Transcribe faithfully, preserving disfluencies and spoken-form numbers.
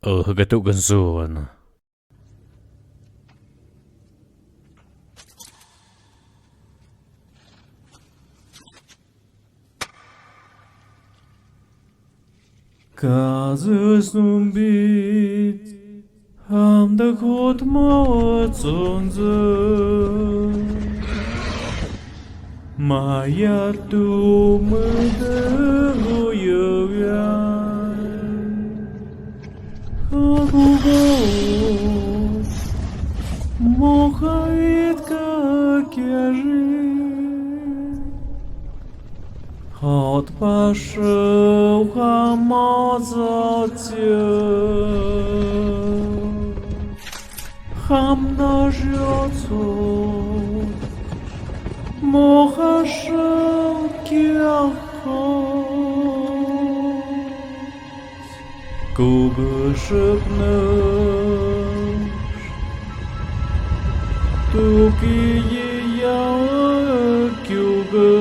O, hekato kenso ana. Kazesonbit, hamdakot mo 'econgce. Mayatometek o yoyay, kako ko, mohait ka keri. Hot pasew hamacaciw, hamnasiyaw to, mohasew kiyaho. Ko kesepnes, toki i ya kyoke.